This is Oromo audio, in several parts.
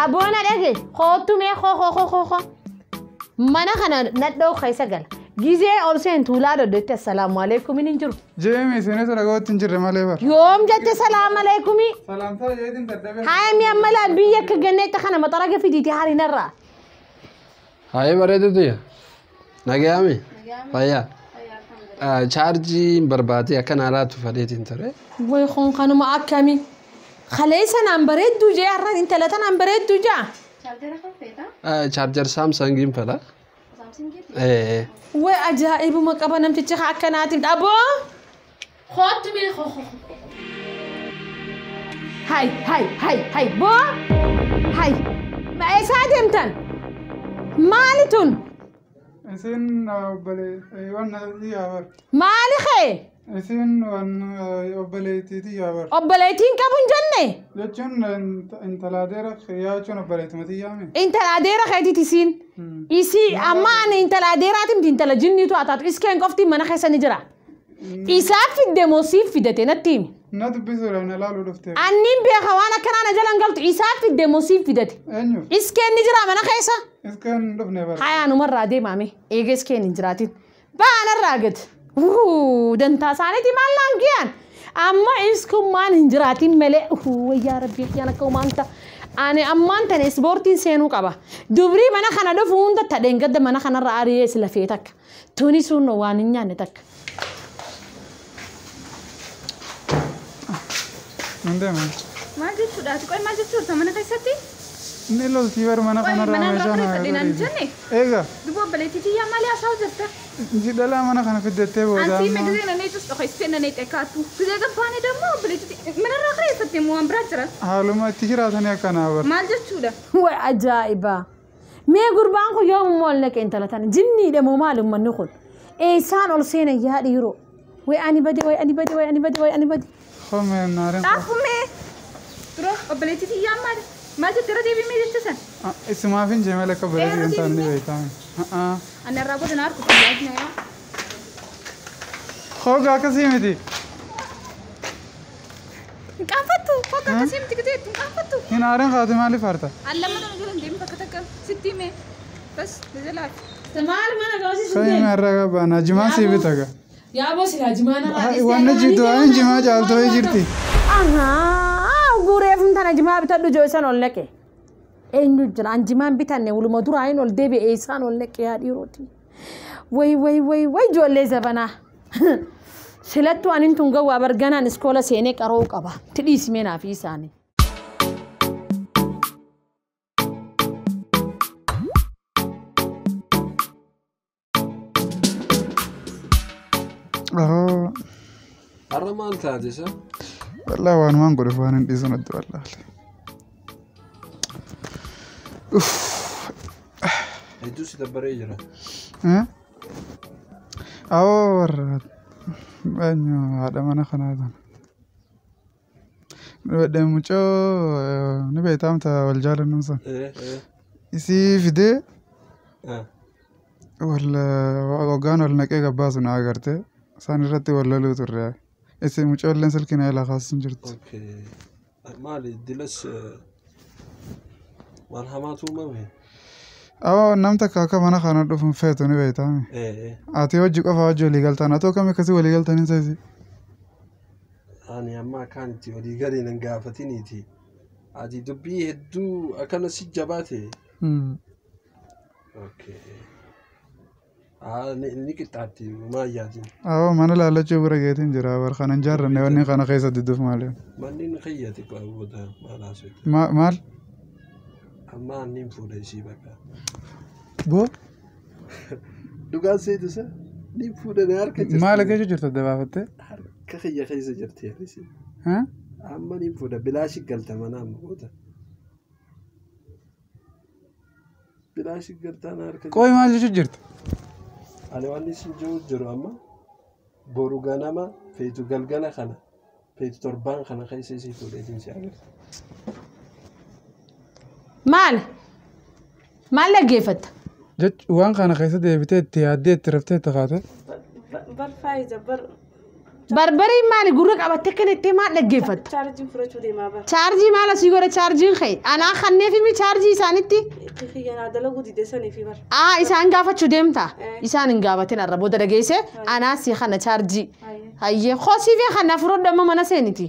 Aboona dhage koottu mee koo koo koo koo koo. Mana kana nadhoo keessa gala. Gizee ol seentu ulaa doddotti assalaamu alaikum hin jiru. Jeemi isinis dhagootti hin jirre malee bara. Yoom jette salaamu alaikumi? Salaamtaa jeetiin dadhabee. Haaya mi amma laa biyya akka ganneetti kana maxaraga fidiiti harinarraa. Haayee bareedutu yaa. Nagayaami? Fayyaa. Chaarjii barbaadee akkana alaatu fadheetiin ture. Way kun kanuma akkamii? Kaleessa naan bareedduu jee har'aan intala tanaan bareedduu jaa. Chaarjara kan feeta? Chaarjar Saamsangiin fedha. Saamsangiiti? Way ajaa'ibuma qaba namtichi akkanaatiin aboo. Kootu mee koo koo. Hay hay hay hay boo. Hay. Ma eessaa deemtan? Maali tun? Isin obbolee waan yaa bar. Maali kee? Isin waan obboleettiiti yaa bar. Obboleettiin qabu hin jenne? Jechuun intala adeera yaa jechuun obboleettumati yaame. Intala adeera keetiiti isiin. Isii amma ani intala adeeraati miti intala jinniitu haa taatu iskeen qofti mana keessa ni jira. Isaaf fidde moo siif fidate natti himi. Na dubbisuudhaaf na laaluu dhufte. Anniin beeka waan akkanaa na jalan galtu isaaf fidde moo siif fidate. Eenyuuf? Iskeen ni jira mana keessa. Iskeen hin dhufne bara. Hayaa numarraa deemaame eega iskeen hin jiraatin. Ba'anarraa gad. Dantaa isaaniiti maal naan giyaan. Amma iskummaan hin jiraatin malee wayyaa rabbii kiyyaan akka uumaan ta'a. Ani ammaan tana ispoortiin seenuu qaba. Dubrii mana kana dhufu hunda tadheen gadda mana kanarra ari'ee si lafee takka. Tuni sun waan hin nyaanne takka. Hin deema. Maal jechuudha? Ati qoy maal jechuudha mana keessatti? Inni loltii bar mana Qoy kanarraa mana irraa meeshaa naa fudhadhe naan jenne? Eega. Duba obboleettii tiyyaa maali haasa'u jirta? Dhalaa mana kana fiddattee booda Ansi amma. mee gisee nanee cus dhokaysitee nanee xekaattu. Gisee gabbaane dammoo obboleettii mana irraa kireeffatte moo waan biraa jira? Haaluma itti jiraatanii akkanaa bar. Maal jechuudha? Way ajaa'iba. Mee gurbaan kun yoomummaa ol naqe intala tana jinniidha moo maali uummanni kun? Eessaan ol seenan yaa dhiiroo? Way ani bade way ani bade way ani bade way ani bade. Komeen naareen. Xaafumee. Dura obboleettii tiyyaa maali? Maal jette irra deebimee jette san? Isumaaf hin jee malee akka obboleettii hin taane ni beektaame. Ani irraa booda na harku fayyaa yaa. Hooga akkasii miti. Hin qaanfattu. Hooga akkasii miti gisee hin qaanfattu. Hin aareen kaate maaliif aarta? Allama tana jala hin deemin bakka takka sitti himee. Bas jalaaf. Maal mana gaasii Kan hime har'a qabaana jimaa sii bita ga. Yaa boo silaa jimaa narraa dhiistee Waan jirtu waan jimaa caaltoo jirti. Ahaa guureefum tana jimaa bitadhu joo isaan ol naqe. Eenyu jira an jimaan bitanne waluma duraayin ol deebi'e isaan ol naqe yaa dhiirooti. Way way way way ijoollee zabanaa. Silattuu anin tun gawwaa barganaan iskoola seenee qaroo qaba. Tidhiisimee naaf isaanii. Ahoo. Har'a maal taate isa? Wallaahi waanumaan godhuuf waan hin dhiisu natti wallaahi. Hedduu si dabbaree jira. Awoo warra eenyu haadha mana kanaa tana. Mucoo ni beektaamta wal jaalannuun sun. Isii fidee wal hoggaan wal naqee gabbaasu na agartee isaan irratti wal loluu turre. Isii mucoolleen silkii na ilaa kaasuun jirtu. Maali dilas waan hamaatu uumame? Awoo nam takka akka mana kana dhufu hin feetu ni beektaami. Ati hojii qofa hojii walii galtaan atoo kam akkasii walii galtanii seesi. Ani amma akkaan itti walii galiin hin gaafatiniiti. Ati dubbii hedduu akkana si jabaate. Ni qixxaatti maayyaatiin. Awoo mana laallachuu bira geetiin jira bar kana hin jaarranne wanni kana keessa didduuf maali. Manni ni kiyyate booda maal haasofte? Maal? Amma anniin fuudha isii bakka. Boo? Dhugaan seetu isa? Ni fuudha na harka jirti. Maal keessa jirtu adda baafattee? Harka kiyya keessa jirti yaadisi. Amma ni fuudha bilaashi galta mana amma booda. Bilaashi galtaa na harka. Qoy maal jechuu jirta? Ani waan isin jiru jiru amma boru ganama feetu galgala kana feetu torbaan kana keessa isii fuudheetiin si agarta. Maal? Maal dhaggeeffatta? Waan kana keessa deebitee itti yaaddee itti raftee itti kaate. Bar faayiza bar Barbareen maali gurra qabattee kan itti maal dhaggeeffatta? Chaarjiin fudhachuu deemaa bara. Chaarjii maal asii godha chaarjiin ka'e? Anaa kanneef himi chaarjii isaanitti? Kiyyanaa dalaguu dide saniifi bara. Aa isaan gaafachuu deemta? Isaan hin gaafatin har'a booda dhageesse anaa si kana chaarjii. Hayyee kosii fi kana fudhadhu amma mana seeniti.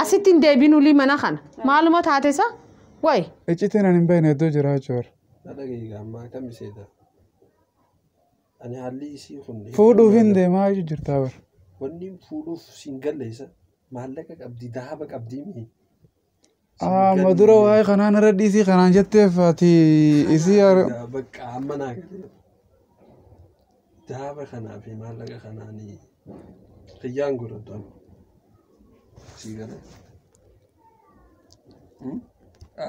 Asitti hin deebiin ulii mana kana. Maaluma taate isa? Wayi. Iccitiin ani hin beekne iddoo jira jechuudha. Dhagahi ammaa kam iseeta? Ani haalli isii kun. Fuudhuuf hin deemaa jirta bara. Wanni fuudhuuf siin galle isa maallaqa qabdi dahaba qabdi mi? Amma dura waa'ee kanaan irra dhiisii kanaan jetteef ati isii. Bakka amma naa galee. Dahaba kanaa fi maallaqa kanaanii xiyyaan godhadhu amma. Sii galee.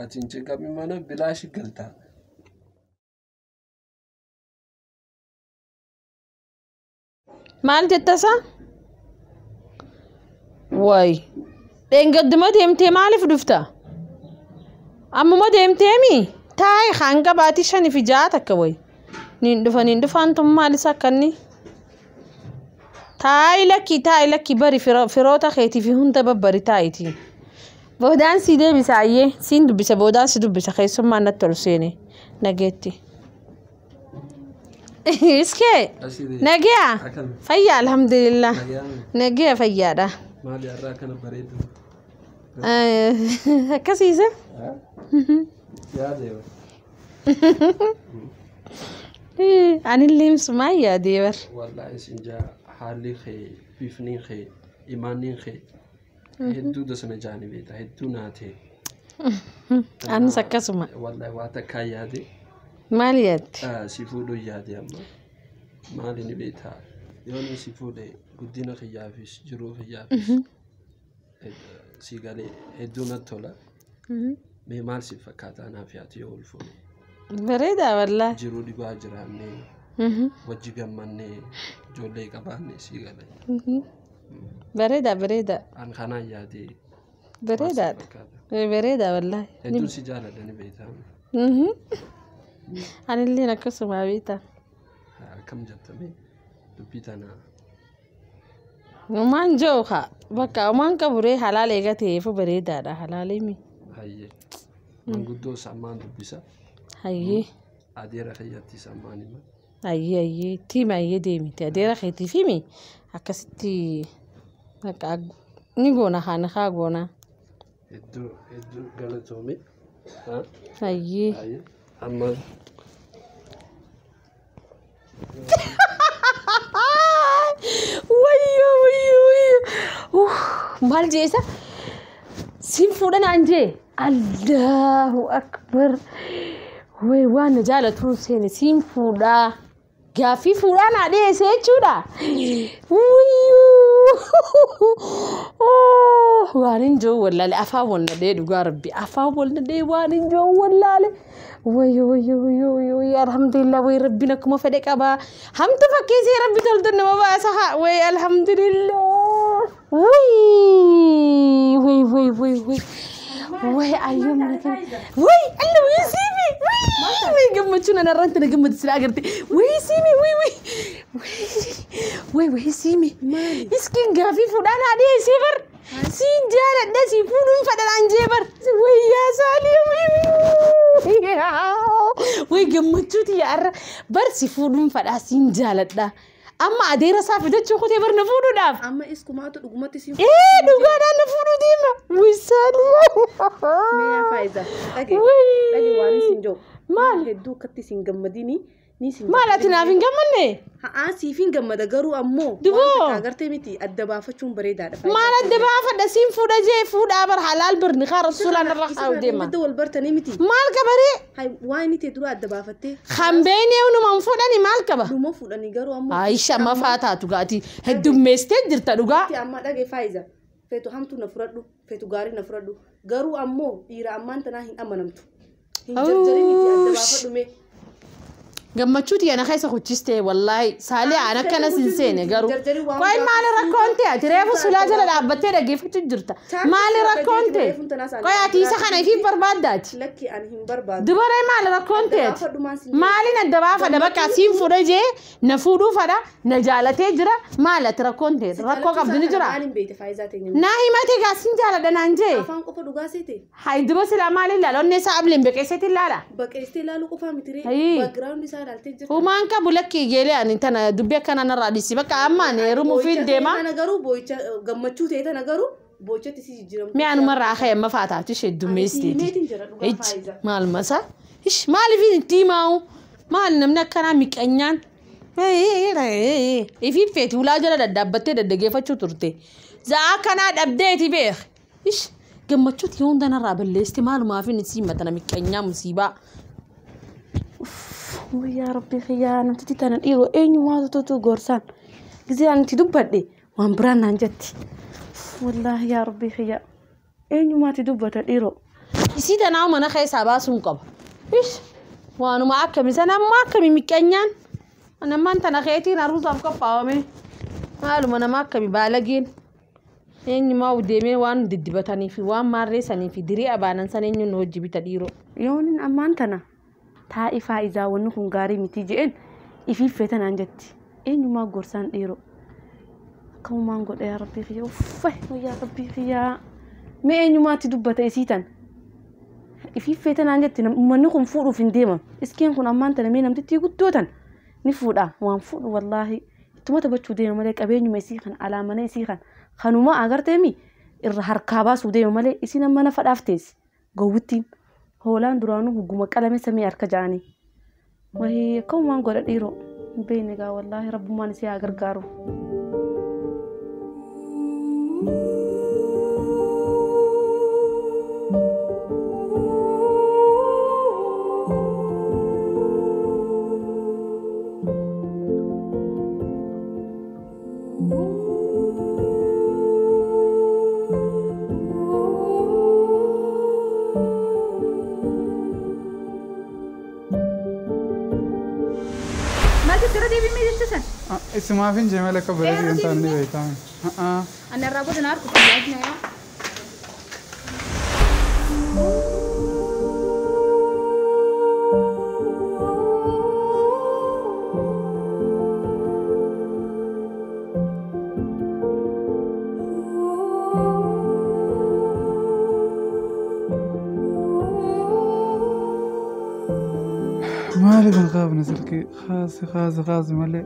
Ati hin cinqabin mana bilaashi galtaa. Maal jettasa? Wayi. Dheengadduma deemtee maaliif dhufta? Ammuma deemteemi? Taayi hanga baatii 5 fi 6 takka wayi. Niin dhufa niin dhufaan tun maal isa akkanni? Taayi lakkii bari firoota keetii fi hunda babbari taayitii. Boodaan si deebisa ayyee siin dubbisa boodaan si dubbisa keessummaan natti ol seene nageetti. Iskee nagiyaa fayyaa alhamdulillah nagiyaa fayyaadha. Maali har'aa kana bareedu? Akkasiisa? Yaadee. Anillee imsumaan yaadee bar. Wallaahi isin jaa haalli kee bifni kee imaanni kee hedduu dasana jaani beekta hedduu naatee. Anis akkasuma. Wallaahi waa takkaa yaade. Maal yaadde? Si fuudhuu yaade amma maali ni beektaa yoon si fuudhe guddina kiyyaafis jiruu kiyyaafis si galee hedduu natti tola. Mee maal si fakkaataa naaf yaate yoo ol fuudhe? Bareedaa wallaahi. Jiruu dhibaa jiraannee wajji gammannee ijoollee qabaannee si galee. Bareedaa bareedaa. An kanaan yaade. Bareedaadha. Bareedaa wallaahi. Hedduun si jaaladha ni beektaa. Anilleen akkasuma beektaa. Akkam jettamee dubbii tana. Umaan jiru haa bakka umaan qaburee halaala eega ta'eefu bareedaadha halaalee mi. Hayyee manguddoo sammaan dubbisa. Hayyee. Adeera keeyyatti sammaan hima. Hayyee hayyee tiima hayyee deemite adeera keetiif himi akkasitti bakka ni goona haa haa goona. Hedduu hedduu galatoome. Hayyee. Hayyee amma. Wayyo wayyo wayyo. Maal jee isa? Siin fuudhan aan jee? Allahu akbar. Way waan na jaalatuun seene siin fuudhaa. Gaaffii fuudhaa naa dhiyeesse jechuudha. Wayyoo. Waan hin jiru wallaale afaan wal nadhee dhugaa rabbi afaan wal nadhee waan hin jiru wallaale. Wayyo wayyo wayyo wayyo alhamdulillah way rabbiin akkuma fedhe qabaa. Hamtu fakkeessee rabbi toltu nama baasa haa way alhamdulillah. Way way way way way. Way ayyoo mana kana. Way alla way siimi. Way gammachuun ana irratti na gammadu sila agarte. Way siimi way way. Way way siimi. Iskiin gaaffii fuudhaa naa dhiyeessee bar. Siin jaaladha siin fuudhuun fadhaan jee bar. Wayyaa saalii way gammachuuti yaarra bar si fuudhuun fadhaa siin jaaladha. Amma adeera isaa fidachuu kutee bar na fuudhuudhaaf. Amma iskumaatu dhugumatti siin Ee dhugaadhaan na fuudhuu deema. Way saalii. Mee faayidaa. Dhage dhage waan isin jiru. Maal? Hedduu akkatti isin gammadini. Maal ati naaf hin gammanne? Haa siif hin gammada garuu ammoo. Duboo. Waan agartee miti adda baafachuun bareedaadha. Maal adda baafadha siin fuudha jee fuudhaa bar halaal birni kaa rasuulaan irra kaa'u deema. Madda wal bartanii miti. Maal qabaree? Waan inni ta'e dura adda baafattee. Hambeenee hunumaan fuudhani maal qaba? Dhuma fuudhanii garuu ammoo. Aisha amma faa taatu gaati heddummeessitee jirta dhugaa. Amma dhagee faayiza. Feetu hamtuu na fudhadhu feetu gaarii na fudhadhu garuu ammoo dhiira ammaan tanaa hin amanamtu. Hin jarjarin itti adda baafadhu mee. Gammachuu tiyya keessa kuchistee wallaahi saalee aan akkana sin seene garuu. Qoy maali rakkoon ta'e ati reefu sulaa jala dhaabbattee dhaggeeffachuu jirta. Maali rakkoon ta'e? Qoy ati isa kana ifiif barbaaddaati. Lakki ani hin barbaadu. Dubaree maali rakkoon ta'e? Maaliin adda baafadha bakka siin fuudha jee na fuudhuu fadha na jaalatee jira maali ati rakkoon ta'e rakkoo qabdu ni jira. Maaliin beekte faayidaa teenya? Naa himate gaa sin jaaladha naan jee. Afaan qofa dhugaa seete. Hayi duba silaa maaliin ilaala onnee isaa ableen beqeesseetiin ilaala. Baqeessitee ilaaluu qofaa miti ree. Hayii. Background isaa ilaaltee jirta. Humaan qabu lakki geelee ani tana dubbii akkana narraa dhiisi bakka amma ani heerumuuf hin deema. Kana garuu boo'icha gammachuu ta'e tana garuu boo'ichatti si jijjiiramtu. Mi'a anumarraa ka'e amma faataatu ishee dummeessiteeti. Meetiin jira dhugaa Ijji faayidaa. maal masa? Ish maaliif itti himaa'u? Maal namni akkanaa miqanyaan? Ifiif feeti ulaa jala daddaabbattee daddageeffachuu turte. Za'aa akkanaa dhabdeeti beek. Ish gammachuuti yoo hunda narraa balleessite maalumaaf inni sii matana miqanyaa musiibaa. Wayyaa rabbi xiyyaa namtichi tana dhiiroo eenyumaatu tutu gorsaan gisee ani itti dubbadhe waan biraan naan jetti. Wallaahi yaa rabbi xiyyaa eenyumaati dubbata dhiiroo. Isii tanaa mana keessaa baasuun qaba. Ish waanuma akkami sana ammoo akkami miqanyaan. Nammaan tana keetiin aruusaaf qophaa'ame. Maaluma nama akkami baalageen. Eenyumaa deemee waan diddibatanii fi waan maarreessanii fi dirii abaanan sana eenyuun nu hojii bita dhiiroo. Yoonin ammaan tana taa'i faayidaa wanni kun gaarii miti je'een ifiif feeta naan jetti. Eenyumaa gorsaan dhiiroo. Akkamumaan godha yaa rabbi xiyyaa uffee wayyaa rabbi xiyyaa. Mee eenyumaatti dubbata isii tana. Ifiif feeta naan jetti uummanni kun fuudhuuf hin deeman. Iskeen kun ammaan tana mee namtittii guddoo tana ni fuudha waan fuudhu wallaahi ittuma taphachuu deema malee qabeenyuma isii kana alaa mana isii kana kanuma agarteemi irra harkaa baasuu deema malee isiin amma nafa dhaaf teessi gowwittiin hoolaan duraanuu hugguma qalame samii harka ja'anii. Wahii akkamumaan godha dhiiroo hin beekne gaa wallaahi rabbummaan isii haa gargaaru. Maal jette irra deebiin jecha san? Isumaaf hin jee malee akka bareedu hin taane ni beektaa. Ani irraa booda na harku fayyaa yaa. Maaliif hin qaabne silkii kaasi kaasi kaasi malee.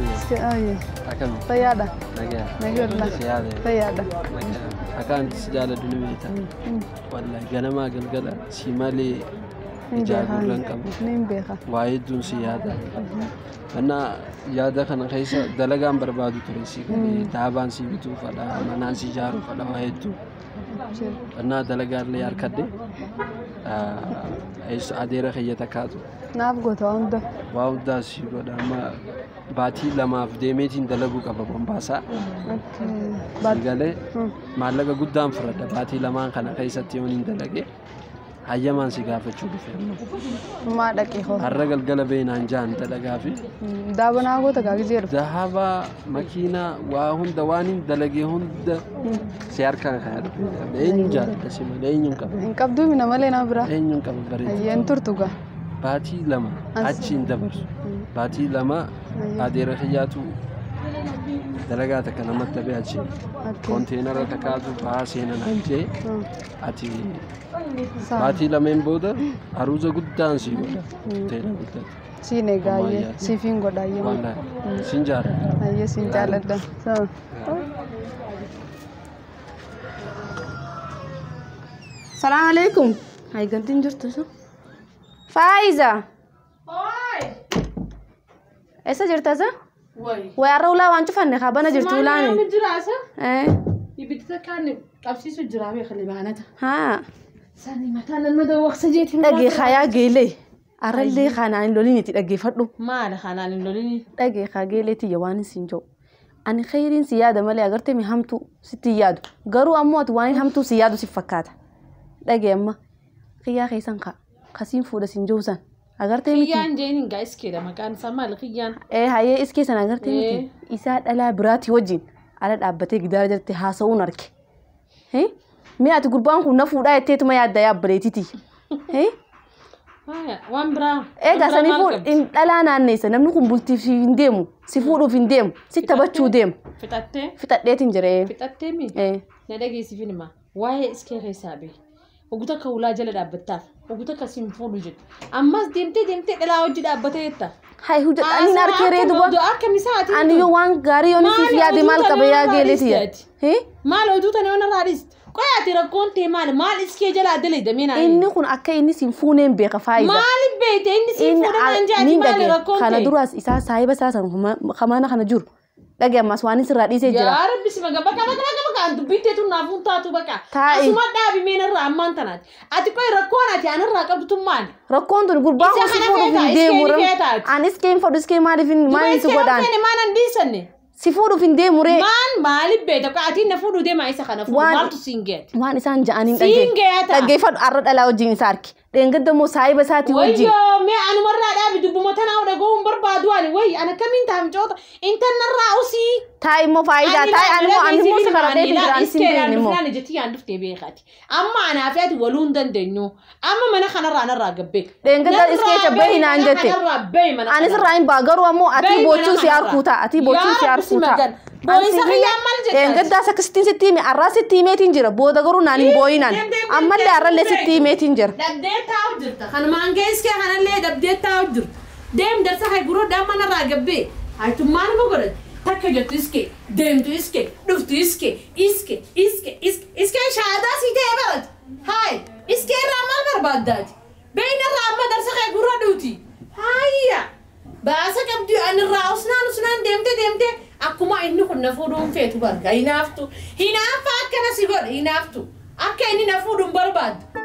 Akkami? Fayyaadha. Nagaa. Nagaa. Si yaade. Fayyaadha. Nagaa. Akka anti si jaaladhu ni beekta. Wallahi ganamaa galgala si malee ijaa gurra hin qabu. Niin beeka. Waa hedduun si yaada. Annaa yaada kana keessa dalagaan barbaadu ture si galee daabaan si bituu fadha manaan si ijaaruu fadha waa hedduu. Annaa dalagaallee harkadhe adeera kiyya takkaatu Naaf goota waa hunda. waa hundaa si godha amma baatii lamaaf deemeetiin dalaguu qaba Mombaasaa. Si galee maallaqa guddaan fudhadha baatii lamaan kana keessatti yoon hin dalage Hayyamaan si gaafachuu dhufe amma. Maa dhaqee hoo. Har'a galgala beenaan jaan dalagaa fi. Daabanaa goota gaa gizee dhufe. Dahaba makiinaa waa hunda waan hin dalagee hunda si harkaan kan dhufe. Eenyuun jaalladha si malee eenyuun qaba. Hin qabduu mina malee nama biraa. Eenyuun qaba bareedu. Hayyeen turtu gaa. Baatii 2 achi hin dabarsu. Baatii 2 adeera kiyyaatu dalagaa takka namatti dhabee achi konteenara takkaatu ba'aa seenan jee ati baatii 2 booda aruuza guddaan sii godha. Hoteela guddaatti. Siin egaa hayyee siifiin godha hayyee. Wallaahi siin jaalladha. Hayyee siin jaalladha. Salaam alaikum. Hay gantiin jirtu sun. Faayiza. Eessa jirta sa? Way har'a ulaa waan cufanne haa bana jirti ulaani. Jiraasa? Ibidda takkaan qabsiisu jira beekale baanata. Haa. Sani mataan nama dawwaqsa jeetiin. Dhagee hayaa geelee. Arrallee kanaan hin loliniiti dhaggeeffadhu. Maali kanaan hin lolini? Dhagee haa geelee tiyya waan isin jiru. Ani khayriin si yaada malee agartee mi hamtuu sitti hin yaadu. Garuu ammoo ati waan hamtuu si yaadu si fakkaata. Dhagee amma xiyyaa keessan kaa kasiin fuudha sin jiru san. Agartee miti. Xiyyaan jeeniin gaa iskeedha maqaan isaa maali xiyyaan? Hayyee iskee sana agartee miti. Isaa dhalaa biraati wajjin ala dhaabbatee gidaara jalatti haasa'uun arge. Mee ati gurbaan kun na fuudhaa jetteetuma yaadda yaabbareetiti. Waan biraa. Egaa saniifuu dhalaa naanneessa namni kun bultiif hin deemu si fuudhuuf hin deemu si taphachuu deemu. Fixattee? Fixadheetiin jira. Fixattee mi? Na dhageessifin hima waa'ee iskee keessaa bee. Ogu takka ulaa jala dhaabbattaaf ogu takka siin fuudhu jettu. Ammas deemtee deemtee dhalaa hojii dhaabbatee jetta. Hai hojii ani harkee ree duba. Akka misaatiin. Ani yoo waan gaarii yoo siif yaade maal qaba yaa geeleeti. Maal oduu tana yoo narraa dhiiste. Qoy ati rakkoon tee maal maal iskee jalaa dalee damee Inni kun akka inni siin fuuneen beeka faayidaa. Maaliif beekte inni siin fuudhan naan jaati maali rakkoon tee? Kana duraas isaa saahiba isaa san kamaana kana jiru. Dhagee ammas waan sirraa dhiisee jira. Yaa Rabbi si maga bakka bakka bakka bakka an dubbitee tun naaf taatu bakka. Asuma dhaabi mee narraa ammaan tanaati. Ati qoy rakkoon ati anarraa qabdu tun maali? Rakkoon tun gurbaan kun si fuudhuuf hin deemu. An iskee hin fadhu iskee maaliif maaliif si godhaan? Iskee maal hin dhiisanne? Si fuudhuuf hin deemu ree. Maan maaliif beekta ati na fuudhuu deema isa kana fuudhu maaltu siin geete? Waan isaan ja'aniin Siin geeta. Dhaggeeffadhu har'a dhalaa wajjin isa arge. Dheengadda immoo saahiba isaatii wajjin. Wayyoo mee anumarraa dhaabi dubbuma tanaa dhaga'uu hin barbaadu ani wayyi ana kamiin taa'amcoota intanarraa usii. Taa'i immoo faayidaa taa'i ani immoo si karadhee jiraan siin beekni immoo. Ani jetti yaan dhuftee beekaati. Amma anaa fi ati waluu hin dandeenyu. Amma mana kanarraa anarraa gabbee. Dheengadda iskee cabbee hinaan jette. Ani sirraa hin ba'a garuu ammoo ati bochuu si harkuu ta'a ati bochuu si harkuu ta'a. Booyisa kiyyaan maal jettaa? Dheengaddaas akkasittiin sitti hime har'aa sitti himeetiin jira booda garuu naan hin booyinaan ammallee har'allee sitti himeetiin jira. Dhabdee taa'u jirta. Kanumaan geeskee kanallee dhabdee taa'u jirta. Deem darsa hay guroo damma narraa gabbee. Haytummaan ma godhate. Takka jettu iskee deemtu iskee dhuftu iskee iskee iskee iskee iskee shaadaa sii ta'ee barate. Haay iskee irraa maal barbaaddaati? Beeyna irraa amma darsa hay guroo dhuuti. Haayya baasa qabdi ani irraa usnaan usnaan deemte deemte akkuma inni kun na fuudhuun feetu barga hinaaftu hinaafa akkana si godhe hinaaftu akka inni na fuudhuun barbaaddu.